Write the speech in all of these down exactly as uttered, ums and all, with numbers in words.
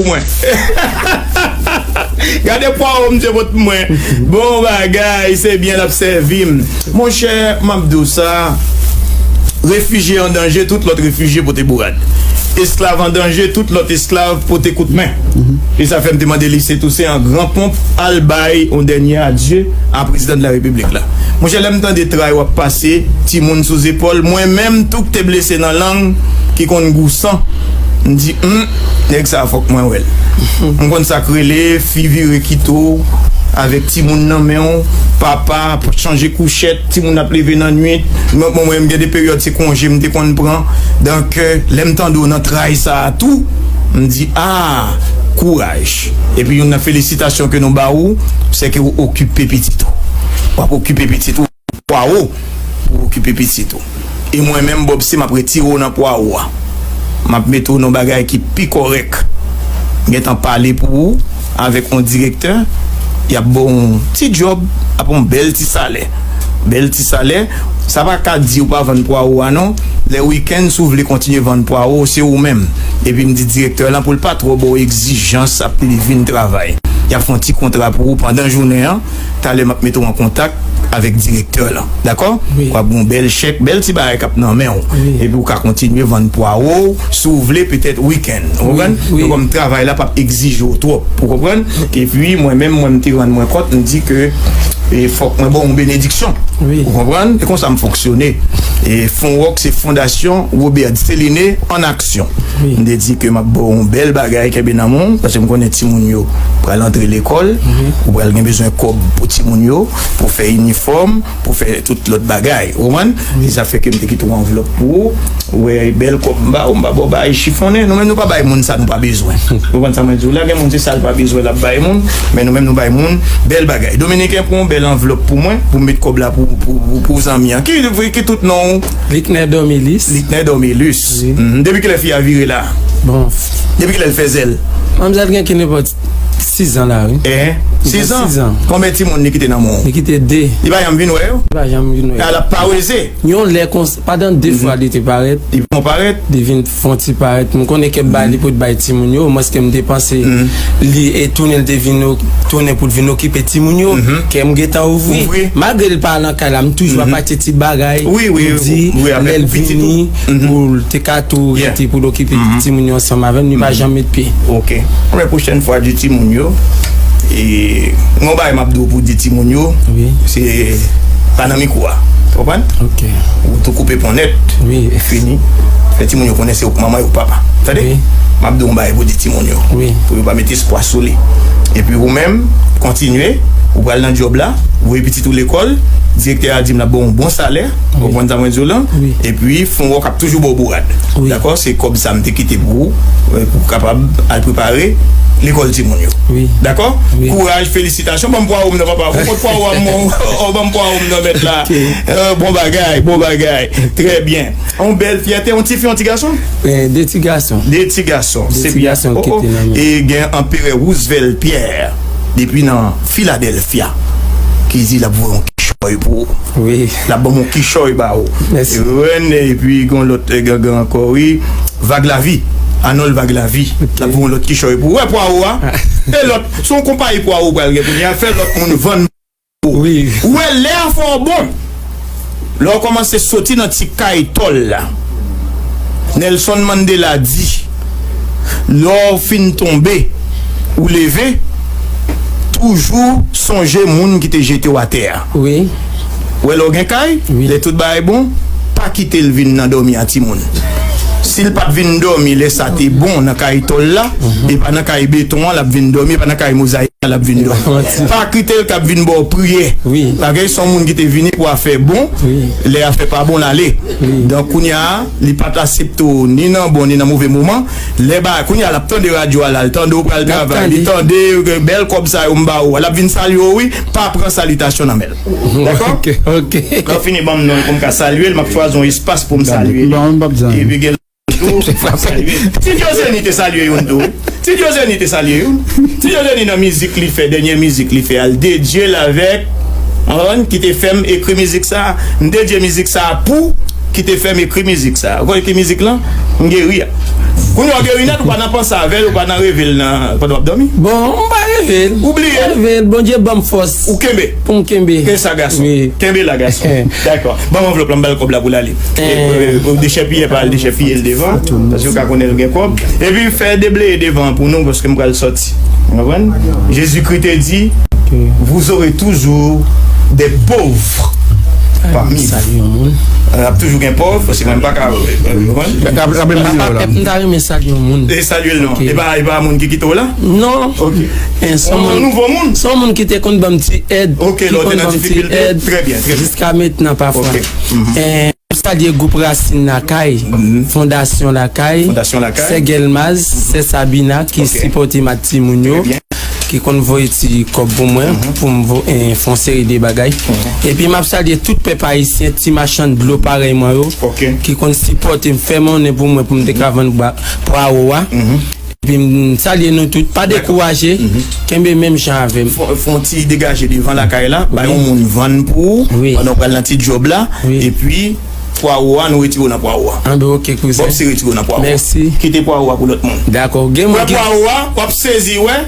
pou mwen. Gade pwawo misye pot pou mwen. Bon bagay, se byen l ap sèvi m. Monchè, m ap di w sa, refijye an danje, tout lòt refijye pote bourad. Esklav an danje, tout lòt esklav pote kout men. E sa fè m te mande Lise Tousen an gran ponp al bay yon dènye adye a prezidan de la repiblik la. Monchè, lè m tande tray w ap pase, timoun sou zepòl, mwen menm tou k te blese nan lang, ki konn gou san, m di, hmm, nèg sa fòk mwen wè l. M konn sa k rele fi vire kite w avèk timoun nan men w, papa chanje kouchèt, timoun ap leve nan nwit. Mwen, mwen, mwen, m gen de peryòd se konje m te konn pran. Donk, lè m tande w nan tray sa a tou, m di, ah, kouraj. Epi youn nan felisitasyon ke nou ba ou, se ke ou okipe pitit ou. W ap okipe pitit ou, pwawo pou okipe pitit ou. E mwen menm, Bob, si m ap retire w nan pwawo a, m ap mete w nan bagay ki pi kòrèk. M gentan pale pou ou avèk yon direktè, y ap ba w yon ti djòb, ap yon bèl ti salè. Bèl ti salè, sa pa ka di ou pa vann pwawo a non. Lè wikenn, si w vle kontinye vann pwawo, se ou menm. Epi m di direktè lan pou l pa twò ba w egzijans ap li vin travay. Y ap fè yon ti kontra pou ou pandan jounen an. Talè m ap mete w an kontak avèk direktè lan. Dakò? Wi. W ap gen yon bèl chèk, bèl ti bagay k ap nan men w. Wi. Epi w ka kontinye vann pwawo, si w vle, petèt wikenn. Ou konprann? Wi. Donk, kòm travay la p ap egzije w twòp. Ou konprann? Epi, mwen menm, mwen, m te rann mwen kont, m di ke, e, fòk mwen ba w yon benediksyon. Wi. Ou konprann? E konsa m fonksyone. E Fonwòk se Fondasyon Robert Céliné an aksyon. Wi. M te di ke m ap ba w yon bèl bagay, kenbe nan men w, paske m konnen timoun yo pral antre lekòl, ou pral gen bezwen kòb pou timoun yo, pou fè inifòm, pou fè tout lòt bagay. Ou konprann? Wi. Se sa fè ke m te kite yon anvlòp pou ou. Ou wè, bèl kòb m ba ou, m pa ba w bagay chifonnen. Nou menm, nou pa bay moun sa nou pa bezwen. Ou konprann sa mwen di w la? Gen moun, se sa l pa bezwen, l ap bay moun. Men nou menm, nou bay moun bèl bagay. Dominiken, pran yon bèl anvlòp pou mwen, pou m met kòb la pou, pou, pou, pou zanmi an. Ki, ki tout non w? Liknè Dormilus. Liknè Dormilus. Wi. Mhm. Depi kilè fi a vire la? Bon. Depi kilè l fè zèl? Manmzèl gen ki nenpòt sizan la, wi. Eh, sizan? Sizan. Konbyen timoun li kite nan men w? Li kite de. Li pa janm vin wè yo? Li pa janm vin wè yo. A, l ap paweze. Yon lè konsa, pandan de fwa li te parèt. Li bon parèt? Li vin fè yon ti parèt. M konnen kèk bagay li pot bay timoun yo, omwens ke m te panse li e tounen, l te vin o-, tounen pou l vin okipe timoun yo. Kè m gentan ouvri. Ouvri. Malgre l pa nan kay la, m toujou ap achte ti bagay. Wi, wi, pou di, wi, wi, lè l vini, pou l te ka tou rete pou l okipe timoun yo ansanm avè m, li pa janm met pye. Ok. Anben, pwochèn fwa, di timoun yo, e, yon bagay m ap di w pou di timoun yo, wi, se pa nan mikwo a. Ou konprann? Ok. Ou tou koupe pon nèt. Wi. Fini. Fè timoun yo konnen se ou k manman, yo k papa. Tande? Wi. M ap di w yon bagay pou di timoun yo. Wi. Pou yo pa mete espwa sou li. Epi ou menm, kontinye, ou pral nan djòb la, voye pitit ou lekòl, direktè a di m l ap ba w yon bon salè, ou konprann sa mwen di w lan? Wi. Epi Fonwòk ap toujou ba w bourad. Wi. Dakò? Se kòb sa m te kite pou ou, euh, pou w kapab al prepare lekòl timoun yo. Wi. Dakò? Wi. Kouraj, felisitasyon. Ban m pwawo m nan, papa. Ou pot pwawo a m, oh, ban m pwawo m nan, mèt la. Ok. Euh, bon bagay, bon bagay. Trè byen. Yon bèl fyète, yon ti fi, yon ti gason? Eh, de ti gason. De ti gason. De ti gason ki te nan men. E gen Anperè Roosevelt Pierre, depi nan Philadelphia, ki di l ap voye yon kichòy pou ou. Wi. L ap ban m yon kichòy ba ou. Mèsi. Rèn, epi gen yon lòt, eh, gangan ankò, wi. Vaglavi. Arnold Vaglavi. Ok. L ap voye yon lòt kichòy pou ou. Wè pwawo a? E lòt, se yon konpayi pwawo ou pral gen kounye a, fè lòt moun vann. Wi. Ou wè, lè a fè w bon. Lè w kòmanse soti nan ti kay tòl la. Nelson Mandela di, lè w fin tonbe, ou leve, toujou sonje moun ki te jete w atè a. Wi. Ou wè, lè w gen kay, wi, lè tout bagay bon, pa kite l vin nan dòmi a timoun. Si l pa t vin dòmi lè sa te bon nan kay tòl la, e pa nan kay beton an l ap vin dòmi, e pa nan kay mozayik l ap vin dòmi. Pa kite l k ap vin ba w priyè. Wi. Paske se yon moun ki te vini pou afè bon, wi, lè afè pa bon, l ale. Wi. Donk, kounye a, li pa t aksepte w ni nan bon, ni nan move moman. Lè ba, kounye a, l ap tande radyo a la, l tande w pral travay, li tande, euh, bèl kòb sa yo m ba ou a, l ap vin salye w, wi. Pa pran salitasyon nan men l. Dakò? Ok, ok. Lè w fini ban m non l pou m ka salye l, m ap chwazi yon espas pou m salye l. Bon, m p ap di anyen. Epi gen tou, m ap salye l. Ti Diozeni te salye youn tou. Ti Diozeni te salye youn. Ti Diozeni nan mizik li fè, dènye mizik li fè a, l dedye l avèk, ou konprann, ki te fè m ekri mizik sa a. M dedye mizik sa a pou ki te fè m ekri mizik sa. Ou konn ki mizik lan? M geri a. Kounye a w geri nèt, ou pa nan panse avè l, ou pa nan reve l nan, pandan w ap dòmi. Bon, m pa reve l. Ou bliye l? Reve l, Bondye ban m fòs. Ou kenbe. Pou m kenbe. Kenbe sa, gason. Wi. Kenbe la, gason. Dakò. Ban m anvlòp la, m ba l kòb la pou l ale. E, e, e, dechèpiye pa al dechèpiye l devan, paske w ka konnen l gen kòb. Epi fè debleye devan an pou nou, paske m pral sòti. Ou konprann? Jezikri te di, vous aurez toujours des pauvres parmi vous. Salye yon moun. N ap toujou gen pòv, paske mwen m pa ka, ou konprann? L ap, l ap menm Papa nimewo la. Pèp, m ta renmen salye yon moun. E salye l non. Ok. E pa, e pa moun ki kite w la? Non. Ok. E se On yon moun, nouvo moun? se yon moun ki te konn ban m ti èd. Ok, Ki lè w te konn nan ban m ti difikilte, èd trè byen, trè byen. Jiska mentnan pafwa. Ok. Mhm. Eh, m salye gwoup Rasin Lakay, Fondasyon Lakay, Fondasyon Lakay. Sè Gèlmaz, Sè Sabina ki Ok. sipòte m ak timoun yo, Trè byen. ki konn voye ti kòb pou mwen, pou m vo- eh, fè yon seri de bagay. Epi m ap salye tout pèp ayisyen, ti machann dlo parèy mwen yo, Ok. ki konn sipòte m, fè monnen pou mwen, pou m te ka vann bwa- pwawo a. Epi m salye nou tout, pa dekouraje, kenbe menm jan avè m. Fon, fon ti degaje devan lakay la, bay yon moun vann pou ou, Wi. Pandan w pral nan ti djòb la, Wi. Epi pwawo a, nou retire w nan pwawo a. Anben, ok, kouzen. Bòb se retire w nan pwawo a. Mèsi. Kite pwawo a pou lòt moun. Dakò. Gen Wè moun ki pwawo a, w ap sezi, wè.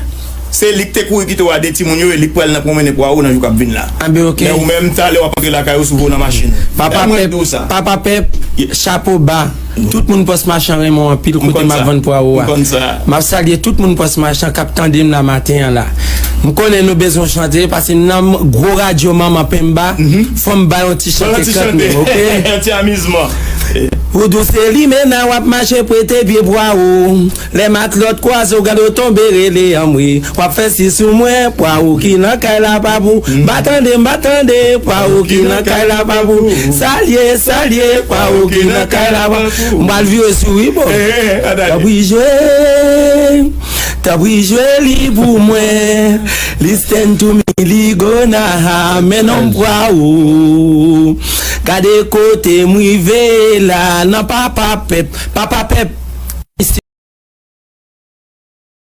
Se li k te kouri kite w a de timoun yo, e li k pral nan pwonmennen pwawo nan jou k ap vin la. Anben, ok. Men ou menm, talè w ap antre lakay ou, sou vo nan machin. Papa Mwen Pèp, di w sa. Papa Pèp, chapo ba. Tout moun Pòs Machan renmen w anpil kote m ap vann pwawo a. M ap salye tout moun Pòs Machan k ap tande m la maten an la. M konnen nou bezwen chante, paske nan gwo radyo manman penmba, fò m ba yon ti chante kant menm, ok? Yon ti amizman. Ou dou se limena w ap mache prete pye pwawo. Lè matlòt kwaze w gade w tonbe rele anmwe. W ap fè si sou mwen, pwawo ki nan kay la pa pou. M pa tande, m pa tande, pwawo ki nan kay la pa pou. Salye, salye, pwawo ki nan kay la pa pou. M pral vire sou wi bò. Tanpri jwe, tanpri jwe li pou mwen. Listen to me li gonna ha men non pwawo. Gade kote m rive la nan papa pèp, papa pèp.